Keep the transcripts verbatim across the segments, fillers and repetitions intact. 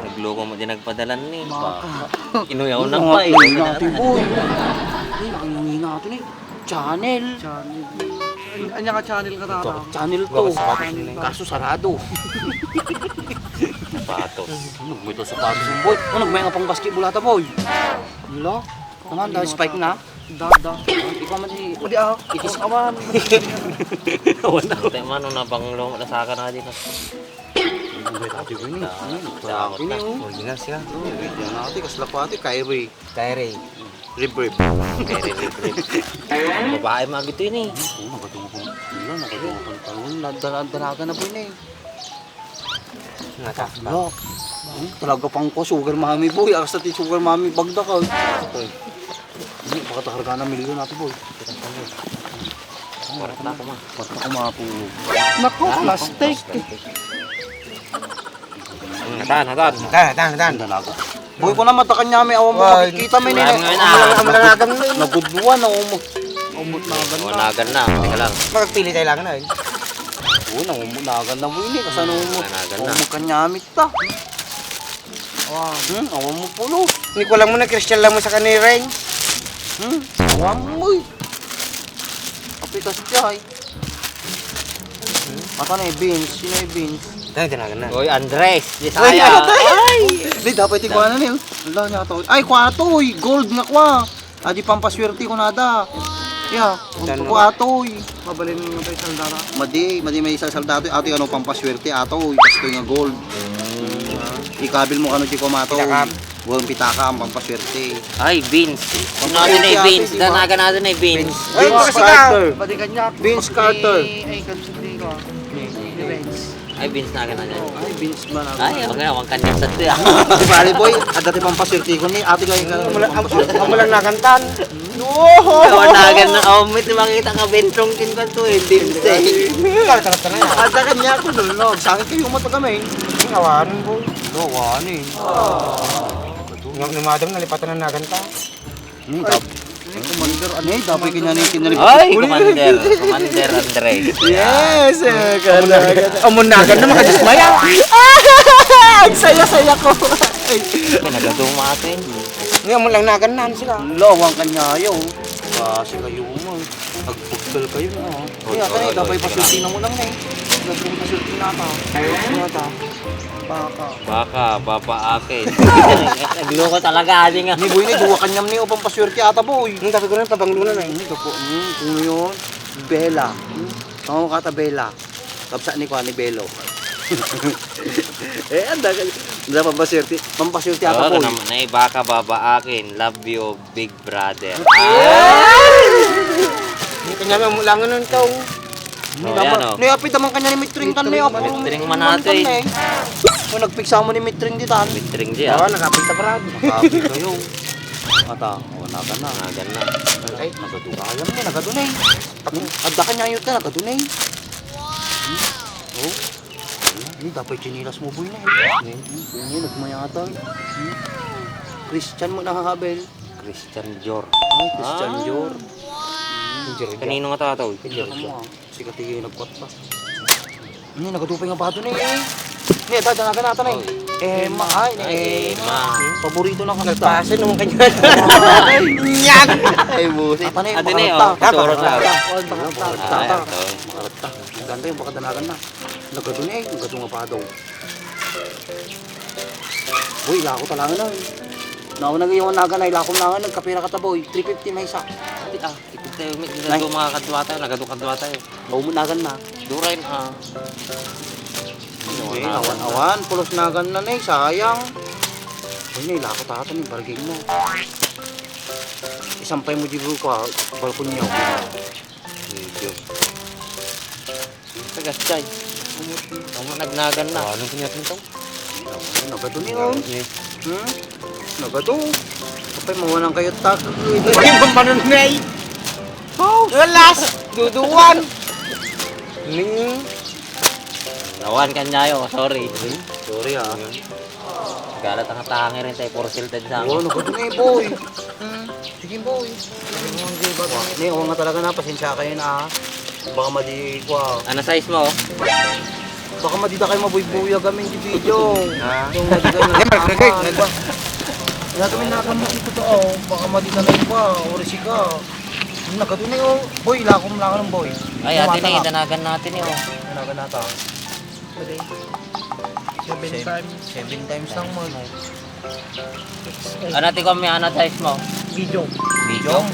Nagloko mo di nagpadala ni. Maka. Inuyaw na pa eh. Ingati, boy. Ay, ang ingati ni. Channel. Channel. Anya nga channel nga tata? Channel to. Kaso sarado. Sapatos. Ano mo ito sapatos, boy? Ano may nga pang basketball ata, boy? Lo? Naman, dahil spike na. Da, da. Ikaw man si... Hindi ah. Itis awan. Awan ako. Tayo man, nung nabanglo, nasaka na din. Ang may tati ko ini. Ang tawag ini, oh. Original siya. Oh, yan ate, kasla pa ate, Kyrie. Kyrie. Rib, rib. Kyrie, rib, rib. Ang babae, mga gito ini. Oo, magatungo ko. Wala, nakaduwa pang taon. Nadala-, dalaga na po yun eh. Nga, ta. Wala. Hmm, talaga pang ko, sugar mami boy. Aras na ti sugar mami, bagda ka. Ito eh. Hindi, baka takarga na milyon natin boy. Kwarta ko, ma. Kwarta ko, ma po. Nako, plastic. Natan, natan. Natan, natan, natan. Dalaga. Boy ko na matakan niya may awan mo Ay, makikita may wala nila. Nga na. Ang mga, ang mga nagan mo. Nagudluan na umo. Umot na agad na. Wanagan na. Teka lang. Makagpili tayo lang na eh. Oo, nangumot na agad na mo ini. Kasano mo? Wanagan na. Umot ka niya amit ta. Wow. Hmm, awan mo pulo. Ni kulang mo na, Christian lang mo sa kanireng. Hmm, awan mo eh. Apitas siya eh. Mata na eh, Vince. Sino eh, Vince? Tayo, tinagan na. Oy, Andres, Bisaya. Ay! Di, dapat ikuha na niyo. Wala niya to. Ay, kuha to, uy. Gold nga kuha. Adi pampaswerte ko nada. Ya, Saan ko mo? Ato, uy. Mabalin mo tayo saldara. Madi, madi may isa saldara. Ato, ano, pampaswerte, ato, uy. Gusto nga gold. Ikabil mo, ano, di ko mato. Pinaka- Buwan pitaka ang pampaswerte. Ay, Vince. Sino natin eh, Vince? Danagan natin eh, Vince. Ay, Vince kasi ka. Carter. Balikan niya. Vince Carter. Ay, ay, kasi hindi ko. Ni Vince. Ay, Vince na ka na dyan. Ay, Vince ba na? Ay, okay, awang kanya sa to, ah. Pare boy, ang dati pampaswerte ko ni ate kayo ka. Ang lang nakantan. Wanagan na, oh, may makita ka, Bentrong kin ka to eh, Vince eh. Kaya talaga na yan. Ada kanya ako, no, no. Sangit kayo mata kami. Awanin, boy. Awanin. Nga ni madam, nalipatan na nagan ta. Ni, dap-, ni, dapat kanya ni kinalip-. Ay, Commander. Commander Andres. Yes, eh, kalaga. Amun nagan na makadismaya. Ah! Ang saya-saya ko. Ay. Ay, nagatumatin. Ngayon mo lang nagan na sila. Lawang kanya, yo. Kasi kayo mo. Nagpugkal kayo na, oh. Kaya, kaya, dapat pasulti na mo lang, eh. Dapat pasulti na ka. Ano ta? Baka. Baka, baba akin. Nagloko talaga, adi nga. Ni Boy, ni, duwa kanyam ni, upang paswerte ata, boy. Ang sabi ko na, pabanglunan, eh. Ito po, hmm, kung yun, Bella. Hmm? Tama mo kata, Bella. Kabsa ni Kuan ni Belo. Eh, anda ka. Anda pampaswerte. Pampaswerte ata, boy. Naman, ay, baka, baba akin. Love you, Big Brother. Hindi kanya mamulangan ng tao. Ni, oh, yan, oh. Ni, apit naman kanya ni Mitring kan ni, apuro Mitring man natin. Kung nagpiksa mo ni Mitring di tan. Mitring di, ah. Oo, nakapit ka, Brad. Nakapit kayo. Ata, wala ka na. Nagan na. Ay, nagadu ka. Alam mo, nagadu na eh. Adda ka niya yun ka, nagadu na eh. Hmm? Oh? Ni, dapat chinilas mo, boy, na eh. Ni, ni, nagmayatan. Hmm? Christian mo na, Habel. Christian Dior. Ay, Christian Dior. Kanino nga tataw? Hindi ka mo, ah. Sikat yung nagkwat pa. Ni, nagatupay nga bato na eh. Ni, ata, danagan natin eh. Emma, ay, ni Emma. Paborito na kanta. Nagpasin naman kanya. Nyan! Ay, busit. Ata na yung makarata. Ate na eh, oh. Makarata. Ay, ito. Makarata. Ang ganda yung pakadanagan na. Nagadu na eh, nagadu nga pa daw. Boy, lako talaga na eh. Nauna nga yung naga na, ilako na nga, nagkapira ka ta, boy. Three fifty may isa. Ati, ah, ipit tayo, may nagadu mga kadwa tayo, nagadu kadwa tayo. Naumut nagan na. Duray na, ah. Uy, awan, awan. Pulos nagan na, nay. Sayang. Uy, nay, lako tayo, nay. Bargain mo. Isampay mo di ko, ah, balkon niyo. Medyo. Tagas, chay. Amo nagnagan na. Ano kanya ito? Nagadu ni, oh. Hmm? Nagadu. Kapay mawanan kayo tak. Hindi mo manunay. Oh, last. Duduan. Ning. Nawan kanyayo, sorry. Sorry, ah. Galat ang tangi rin tayo, for sale tayo sa. Oo, nagadu ni, boy. Hmm. Sige, boy. Ni, oo nga talaga na, pasensya kayo na, ah. Baka madi ko, ah. Ano size mo? Baka madi da kayo mabuybuya gaming di video. Ha? Yung madi kayo na. Hindi, malagay, malagay. Wala kami nakamit ito to, oh. Baka madi ka na iba, o risika. Nagadu ni, oh. Boy, lakom lang ng boy. Ay, ate ni, danagan natin, eh, oh. Danagan natin. Seven times. Seven times lang mo, no? Ano, ti, kung may ano size mo? Medium. Medium?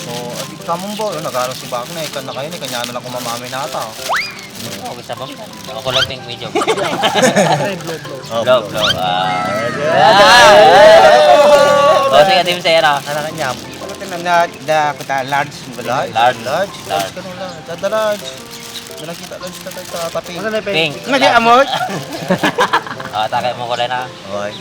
So, ati kamong bo, yun, nagano si Bak na, ikan na kayo, ni kanya na lang kumamami nata. Oh, gusto mo? Ako lang ting medium. Ay, blow, blow. Oh, blow, blow. Ah. Ah. Oh, sige, Team Sarah. Ano kanya? Ano kanya? Na, na, kita large, large, large, large, large, large. Large. Nakita lang sa, sa, sa taping. Ano na, Peng? Pink. Nag-aamot? Ah, takay mo ko rin, ah. Oy.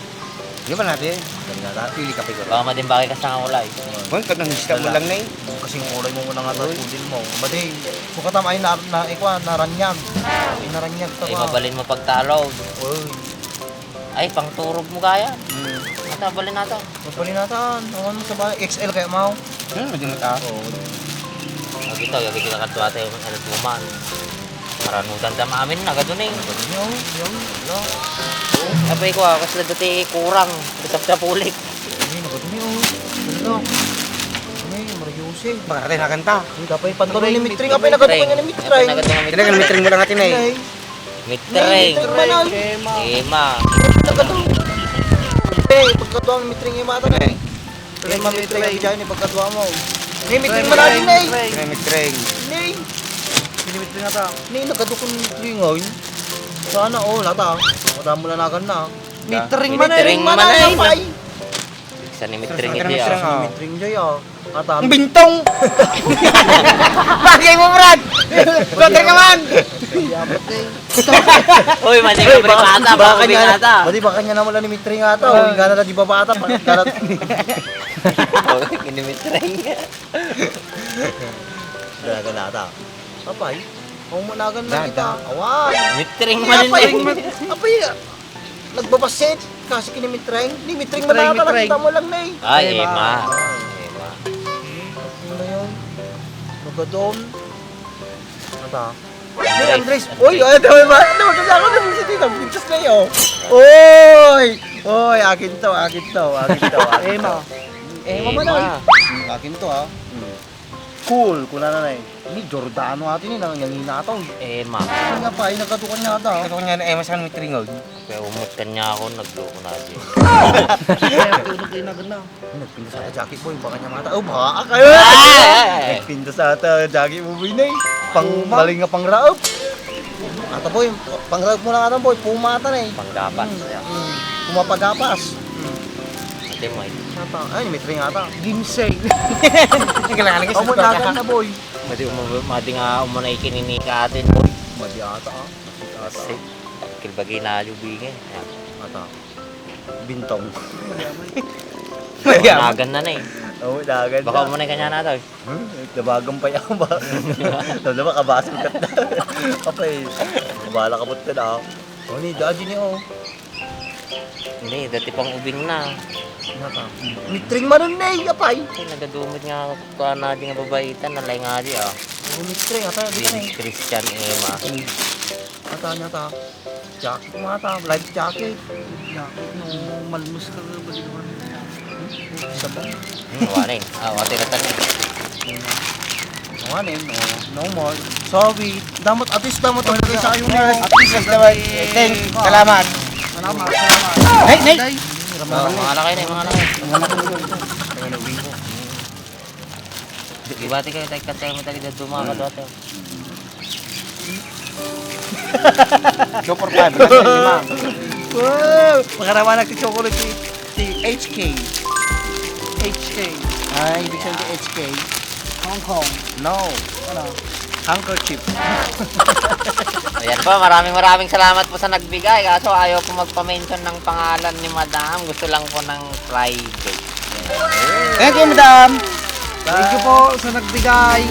Di ba natin? Ganun na, pili ka pa, siguro. Baka madimbaki ka sa ulay. Oy, kadang isda mo lang na eh. Kasing ulay mo muna nga sa Oy. Pudin mo. Madi, sukatam ay na, na, ikuan, naranyag. Ay, naranyag ka Ay, ba? Mabalin mo pagtalo. Oy. Ay, pangturog mo gaya. Hmm. Ata, balin nato. Mabalin nato. Ang ano sa ba? X L kaya, Mau? Hmm, medyo mataas. Oo. Lagi to, lagi sila kadwa tayo, ano, duman. Paranutan ta maamin na, gadun eh. Ano ba yun? Yun, yun. Ano? Apay ko, ah, kasi dati kurang. Bisap sa pulik. Ay, ano ba yun? Ano? Ay, Mariusi. Baka tayo nakanta. Ay, dapat yung pantalon ni Mitring. Apay, nagadukan niya ni Mitring. Apay, nagadukan ni Mitring. Tinanong ni Mitring mo lang atin eh. Ay. Mitring. Mitring man ay. Ema. Nagadukan. Eh, pagkaduan ni Mitring yung mata na eh. Ema, Mitring, ang dyan, eh, pagkaduan mo. Ni Mitring man ay, eh. Mitring, Mitring. Ni. Ni Mitring ata. Ni, nagadukan ni Mitring, oy. Sana, oh, lata. Madamo na nagan na. Mitring man ay. Mitring man ay, apay. Sa ni Mitring Mitring, iti, ah. Mitring, ah. Mitring jay, ah. Ata. Ang bintong! Bagay mo, Brad! Brother ka man! Uy, mali ka, Uy, baka, bata, baka baka kanya, bata. Mali, baka niya naman lang ni Mitring ata. Ah. Uy, gana na di ba bata? Gana. Ini Mitring. Talaga na ata. Apay, kung managan na Dada. Kita. Awan. Mitring Apay, man. Apay, Nagbabasit kasi kini Mitring. Ni Mitring Mitring, manata, Mitring. Nakita mo lang na eh. Ay, Ema. Ema. Ema. Ano na yun? Magadon. Ano ba? Andres. Andres. Uy, ay, tama ba? Ano, wag na ako na sa dito. Pintas na yun. Uy! Uy, akin to, akin to, akin to, akin Ema. to. Ema mo na. Ema. Hmm, akin to, ha. Hmm. Cool, kunana na eh. Ni Giordano ati ni, nang nangina to. Ema. Ano nga pa, ay nagkatukan niya ata. Katukan niya na Ema sa Mitring, oh. Kaya umot kanya ako, nagloko na siya. Kaya tulog kayo na ganda. Ay, nagpintas ata jacket, boy, baka niya mata. Oh, baka kayo! Ay! Nagpintas ata jacket mo, boy, na eh. Pang, Uma. Maling nga pangraop. Ata, boy, pangraop mo lang ata, boy, pumata na eh. Panggapas. Hmm, hmm. Pumapagapas. Hmm. Ate mo, eh. Ata, ay, Mitring ata. Ginseng. Ang kailangan ko Amo sa na na, boy. Madi, um-, madi nga umuna ikininika atin, boy. Madi ata, ah. Madi ata, ah. Kasi, kilbagi na yung bingi. Ayan. Ata. Bintong. Mayaman. Nagan na na eh. Oo, nagan Baka na. Umuna kanya na to eh. Hmm? Nabagan pa yan ba? Alam mo, kabasan ka na. Kapay, bala ka punta na. Oh, ni Daddy ni, oh. Hindi, dati pang ubing na. Naka. Mitring manon na eh, apay. Ay, nagadumit nga ako, kuha na di nga babae, itan, nalay nga di, ah. Oh, Mitring, ata, di ka na eh. Christian Ema. Ata, ata. Jacket mo ata, life jacket. Jacket, no, malmus ka nga, bali naman. Isa ba? Hmm, awanin. Ah, wala na tayo. Awanin, oh, no more. Sorry. Damot, at least damot ang bagay sa ayon mo. At least, at least, eh, thanks. Salamat. Salamat, salamat. Hey, hey! Day. Oh, mga lakay na, mga lakay. Mga lakay na. Ibati kayo, tayo, tayo mo tayo dito, mga kadwate. Two for five, lima. Wow! Makarawa na ti chocolate ti, ti H K. H K. Ah, ibig sabihin ti H K? Hong Kong. No. Ano? Handkerchief. Ayan po, maraming maraming salamat po sa nagbigay. Kaso ayaw po magpa-mention ng pangalan ni Madam. Gusto lang po ng private. Thank you, Madam. Thank you po sa nagbigay.